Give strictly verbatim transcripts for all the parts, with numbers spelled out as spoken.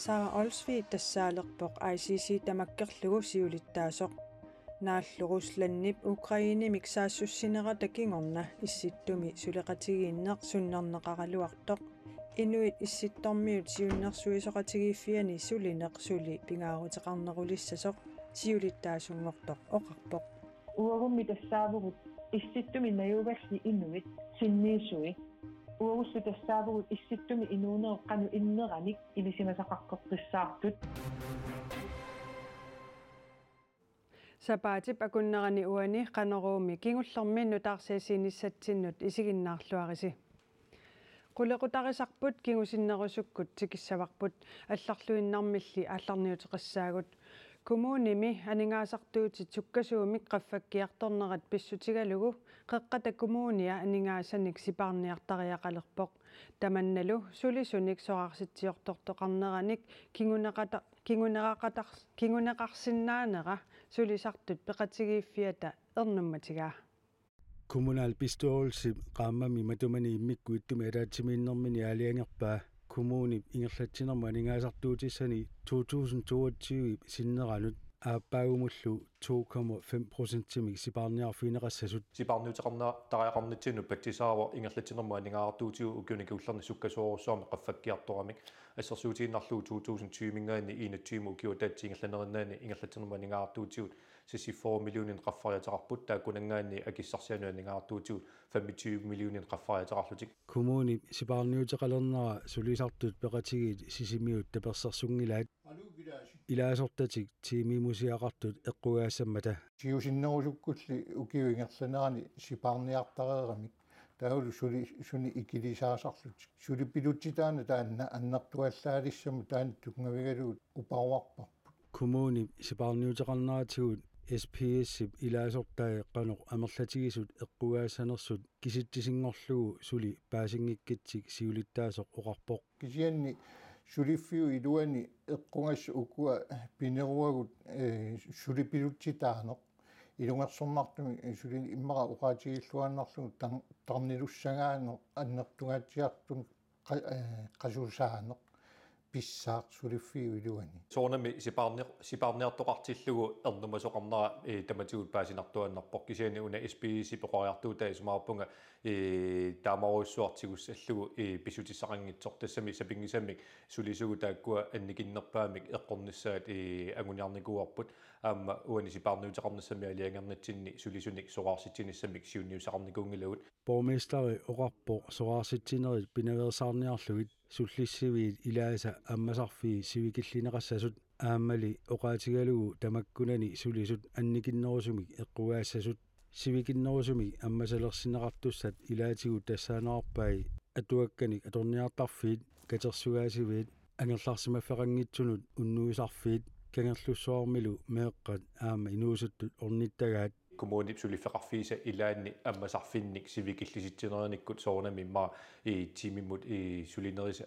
Sara Olsvig tassaalerpoq I C C tamakkerlugu siulittaasoq. Naallu Ruslandip Ukrainemik saassussinerata kingorna Issittumi suleqatigiinneq sunnerneqaraluartoq. Inuit Issittormiut siunnersuisoqatigiiffiani sulineq suli pingaaruteqarnerulissasoq siulittaasunngortoq oqarpoq. Uagummi tassaavugut Issittumi najugalli inuit sinniisui. Uagullu tassaavugut Issittumi inuunerup qanoq inneranik ilisimasaqaqqeqqissaartut. Sapaatip akunnerani uani Qanoruumi kingullermi nutaarsiassiinissatsinnut isiginnaarluarisi. Qulequtarisarput kingusinnerusukkut tikissavarput, allarluinnarmilli aallarniuteqassaagut. Kommunimi aningaasartuutit sukkasuumik qaffakkiartornerat pissutigalugu Qeqqata Kommunia aningaasanik sipaarniartariaqalerpoq. Tamannalu sulisunik soraarsitsiortortoqarneranik kinguneqata-, kinguneqaqatar-, kinguneqarsinnaanera sulisartut peqatigiiffiata ernummatigaa. Kommunalbestyrelsip qaammami matumani immikkut ittumi ataatsimiinnermini aalajangerpaa kommunip ingerlatsinermut aningaasartuutissani to tusind toogtyve sinneranut aappaagumullu to komma fem procentimik sipaarniarfigineqassasut. Sipaarniuteqarna-, tariaqarnitsinnut patsisaavoq ingerlatsinermut aningaasartuutigut ukiuni kingullerni sukkasoorujussuarmik qaffakkiartoramik. Assersuutigiinnarlugu to tusind tyve-minngaanniit enogtyve ukiup ataatsip ingerlanerinnaani ingerlatsinermut aningaasartuutigut seksogfyrre millioninit qaffariaateqarput, taakkunanngaanniit akissarsianut aningaasartuutigut femogtyve millioninit qaffariaateqarlutik. Kommunip sipaarniuteqalernera sulisartut peqatigiit Sisimiut tapersersunngilaat. Ilaasortatik tiimimusiaqartut eqqugaassammata. Siusinnerusukkulli ukiup ingerlanerani sipaarniartareeramik. Taavalu suli-, suni ikilisaasarlutik. Sulipilutsitaanut taanna annertuallaalissammat taanna tunngavigalugu uparuarparput. Kommunip sipaarniuteqarneratigut S P S-ip ilaasortai qanoq amerlatigisut eqqugaassanersut kisitsisinngorlugu suli paasinngikkutsigu siulittaasoq oqarpoq. Kisianni suliffiup iluani eqqugassat ukua pineruagut, eh, sulipilutsitaaneq. Ilungersunartumik suli immaqa oqaatigilluinnarlugu tar-, tarnilussagaaneq annertungaatsiartumik qa-, eh, qasusaaneq pissaaq suliffiup iluani. Soorunami sipaarni-, sipaarniartoqartillugu ernumasoqarnera, eh, tamatigut paasinartuaannarpoq, kisianni una S P S-ip oqariartuutaa isumaqarpunga, eh, taamaarujussuaq tigussallugu, eh, pissutissaqanngitsoq, tassami sapinngisamik sulisugut taakkua annikinnerpaamik eqqornissaat, eh, anguniarnikuuarput. Aamma uani sipaarniuteqarnissami aalajangernitsinni sulisunik soraarsitsinissamik siunniussaqarnikuunngilagut. Borgmesteri oqarpoq soraarsitsinerit pinaveersaarniarlugit sullissiviit ilaasa ammasarfiit sivikillineqassasut aammali oqaatigalugu tamakkunani sulisut annikinnerusumik eqqugaassasut. Sivikinnerusumik ammasalersinneqartussat ilaatigut tassaanerarpai atuakkanik atorniartarfiit, katersugaasiviit, angerlarsimaffeqanngitsunut unnuisarfiit, Kangerlussuarmilu meeqqat aamma inuusuttut ornittagaat. Kommunip suliffeqarfiisa ilaanni ammasarfinnik sivikillisitsinerinikkut soorunami immaqa i tiimimut i sulinerisa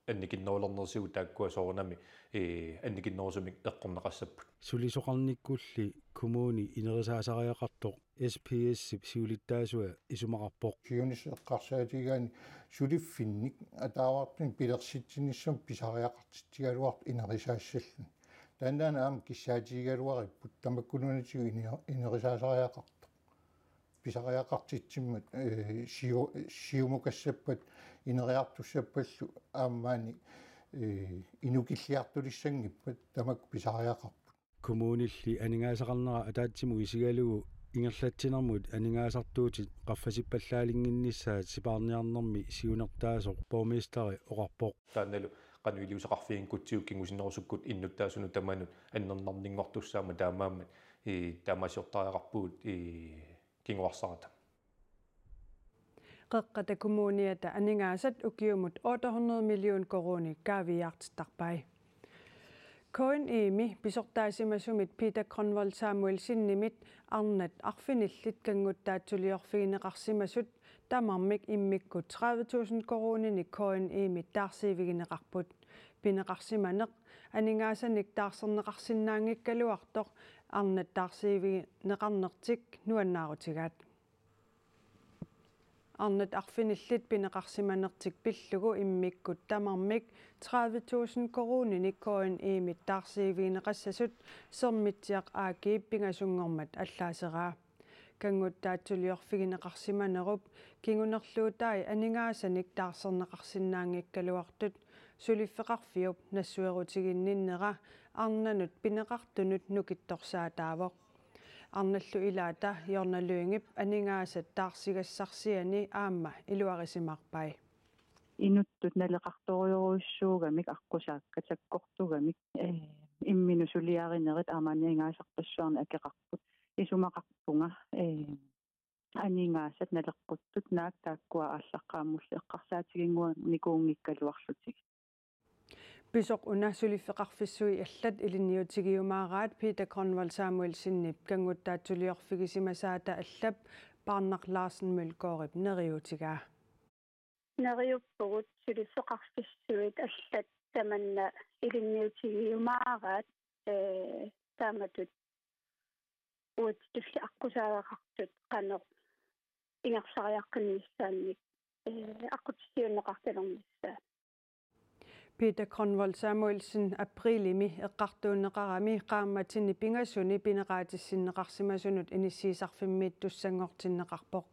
annikinnerulernerisigut taakkua soorunami, eh, annikinnerusumik eqqorneqassapput. Sulisoqarnikkulli kommuni inerisaasariaqartoq S P S-ip siulittaasua isumaqarpoq. Siunissaq eqqarsaatigigaanni suliffinnik ataavartumik pilersitsinissamut pisariaqartitsigaluartut inerisaassalluni. Taannaana aamma kissaatigigaluaripput tamakku nunatigut ine-, inerisaasariaqartoq. Pisariaqartitsimmat, eh, siu-, siumukassappat ineriartussappallu aamma maani, eh, inukilliartulissanngippat tamakku pisariaqarput. Kommunilli aningaasaqarnera ataatsimut isigalugu ingerlatsinermut aningaasartuutit qaffasippallaalinnginnissaat sipaarniarnermi siunertaasoq borgmesteri oqarpoq. Taannalu qanoq iliuuseqarfiginngikkutsigu kingusinnerusukkut innuttaasunut tamanut annernarninngortussaammat taamaammat, eh, taamaasiortariaqarpugut, eh, kinguarsarata. Qeqqata Kommuniata aningaasat ukiumut otte hundrede million koruunit kaaviiaartittarpai. K N I-mi pisortaasimasumit Peter Grønvold Samuelsenimit arnat arfinillit kannguttaatsuliorfigineqarsimasut tamarmik immikkut tredive tusind koruuninik K N I-mit taarsiivigineqarput. Pineqarsimaneq aningaasanik taarserneqarsinnaanngikkaluartoq arnat taarsiivigineqarnertik nuannaarutigaat. Arnat arfinillit pineqarsimanertik pillugu immikkut tamarmik tredive tusind koruuninik K N I-mit taarsiivigineqassasut Sermitsiaq A/S-ip pingasunngormat allaaseraa. Kannguttaatsuliorfigineqarsimanerup kingunerluutai aningaasanik taarserneqarsinnaanngikkaluartut suliffeqarfiup nassuerutiginninnera arnanut pineqartunut nukittorsaataavoq. Arnallu ilaata Jonna Lyngep aningaasat taarsigassarsiani aamma iluarisimaarpai. Inuttut naleqartorujorujussuugamik aqqusaakkat sakkortugamik, ee, imminut suliarinerit aamma aningaasarpassuarnik akeqarput. Isumaqarpunga, ee, aningaasat naleqquttut naak taakkua aallaqqaammulli eqqarsaatiginikuunngikkaluarlutik. Pisoq una suliffeqarfissui allat ilinniutigiumaaraat Peter Grønvold Samuelsenip kannguttaatsuliorfigisimasaata allap Parnaq Larsen Mølgaardip neriuutigaa. Neriuppugut suliffeqarfissuit allat tamanna ilinniutigiumaaraat, ee, taamatut uatsitulli aqqusaagaqartut qanoq ingerlariaqqinnissaannik, ee, aqqutissiuunneqartalernissaa. Peter Grønvold Samuelsen aprilimi eqqartuunneqarami qaammatini pingasuni pineqaatissinneqarsimasunut inissiisarfimmiittussanngortinneqarpoq.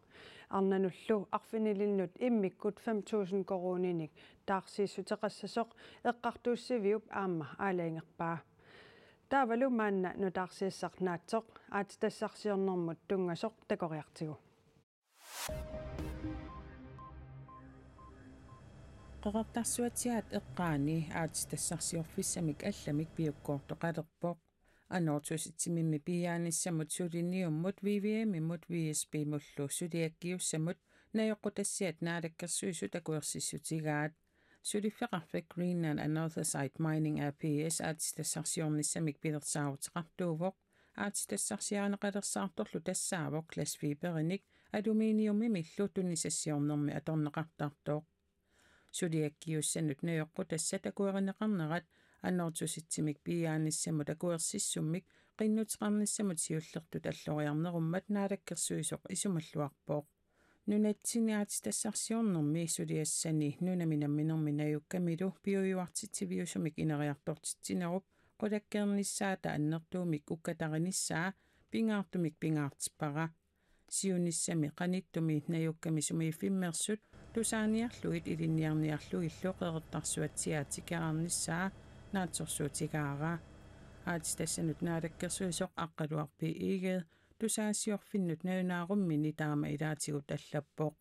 Arnanullu arfinilinnut immikkut fem tusind koruuninik taarsiissuteqassasoq eqqartuussiviup aamma aalajangerpaa. Taavalu maanna nutaarsiassaq naatsoq aatsitassarsiornermut tunngasoq takoriartigu. Qeqertarsuatsiaat eqqaani aatsitassarsiorfissamik allamik piukkoortoqalerpoq. Anortusitsimimmi piiaanissamut suliniummut V V M-imut V S P-mullu suliakkiussamut najoqqutassiat Naalakkersuisut akuersissutigaat. Suliffeqarfik Greenland Anorthosite Mining A P S aatsitassarsiornissamik pilersaaruteqartuuvoq. Aatsitassarsiarineqalersaartorlu tassaavoq glasfiberinik aluminiumimillu tunisassiornermi atorneqartartoq. Suliakkiussanut najoqqutassat akuerineqarnerat anortusitsimik piiaanissamut akuersissummik qinnuteqarnissamut siullertut alloriarnerummat naalakkersuisoq isumalluarpoq. Nunatsinni aatsitassarsiornermi suliassani nunami namminermi najukkamilu piujuartitsiviusumik ineriartortitsinerup qulakkeernissaata annertuumik ukkatarinissaa pingaartumik pingaartippara. Siunissami qanittumi najukkami sumiiffimmeersut tusaaniarlugit ilinniarniarlugillu Qeqertarsuatsiaat tikeraarnissaa naatsorsuutigaara. Aatsitassanut naalakkersuisoq Aqqaluaq B. Egede tusaasiorfinnut nalunaarummini taama ilaatigut allappoq.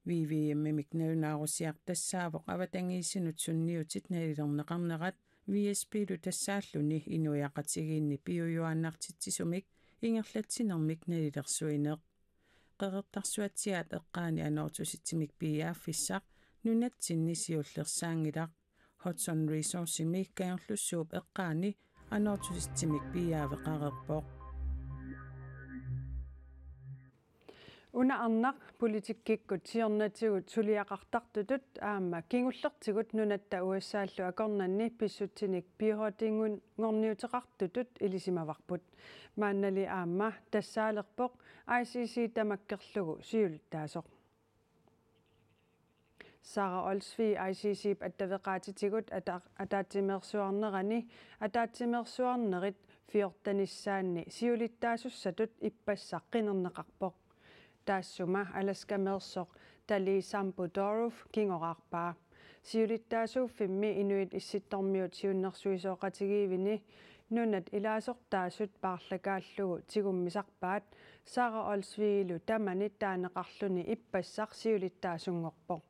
V V M-imik nalunaarusiaq tassaavoq avatangiisinut sunniutit nalilerneqarnerat V S P-lu tassaalluni inuiaqatigiinni piujuaannartitsisumik ingerlatsinermik nalilersuineq. Qeqertarsuatsiaat eqqaani anortusitsimik piiaaffissaq nunatsinni siullersaanngilaq. Hudson Resourcesimi Kangerlussuup eqqaani anortusitsimik piiaaveqareerpoq. Una arnaq politikkikkut siornatigut suliaqartartutut aamma kingullertigut nunatta U S A-llu akornanni pissutsinik pioratinngorniuteqartutut ilisimavarput. Maannali aamma tassaalerpoq I C C tamakkerlugu siulittaasoq. Sara Olsvig I C C-p attaveqaatitigut ata-, ataatsimeersuarnerani ataatsimeersuarnerit fjortenissaanni siulittaasussatut ippassaq qinerneqarpoq. Taassuma Alaskameersoq Tali Sampo Doruf kingoraarpaa. Siulittaasuuffimmi Inuit Issittormiut siunnersuisooqatigiivini nunat ilaasortaasut paarlakaallugu tigummisarpaat Sara Olsvigilu tamani taaneqarluni ippassaq siulittaasunngorpoq.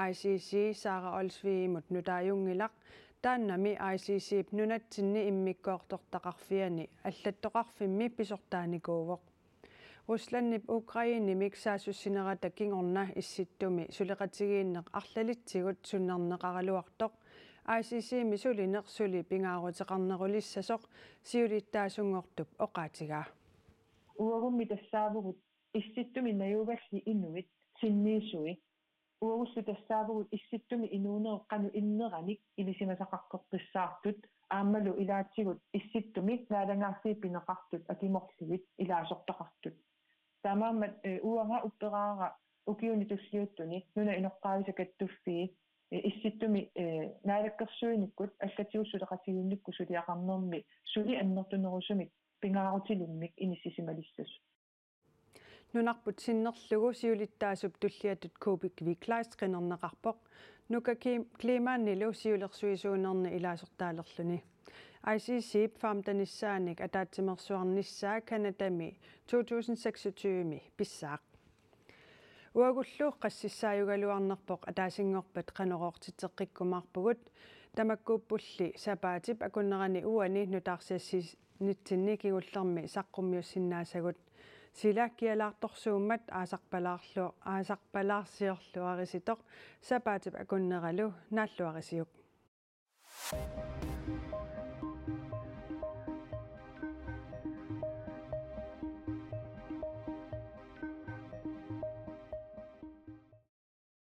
I C C Sara Olsvigimut nutaajunngilaq, taannami I C C-p nunatsinni immikkoortortaqarfiani allattoqarfimmi pisortaanikuuvoq. Ruslandip Ukrainemik saassussinerata kingorna Issittumi suleqatigiinneq arlalitsigut sunnerneqaraluartoq I C C-mi sulineq suli pingaaruteqarnerulissasoq siulittaasunngortup oqaatigaa. Uagummi tassaavugut Issittumi najugalli inuit sinniisui. Uagullu tassaavugut Issittumi inuunerup qanoq inneranik ilisimasaqartoqqissaartut aammalu ilaatigut Issittumi naalagaaffiit pineqartut akimorlugit ilaasortaqartut. Taamaammat, eh, uanga upperaara Ukiuni tulliuttuni nunap inoqqaavisa kattuffii, eh, issittumi, eh, naalakkersuinikkut allatigullu suleqatigiinnikkut suliaqarnermi suli annertunerusumik pingaarutilimmik inissisimalissasoq. Nunarput sinnerlugu siulittaasup tulliatut Kuupik Kleist qinerneqarpoq. Nuka Ki-, Kleemannilu siulersuisuunerni ilaasortaalerluni. I C C femtenissaanik ataatsimeersuarnissaa Canadami to tusind seksogtyve-mi pissaaq. Uagullu qassissaajugaluarnerpoq ataasinngorpat Qanorooqtitseqqikkumaarpugut, tamakkuuppulli sapaatip akunnerani uani nutaarsiassiinitsinni kingullermi saqqummiussinnaasagut. Sila kialaartorsuummat aasarpalaarlu-, aasarpalaarsiorluarisitoq sapaatip akunneralu naalluarisiuk.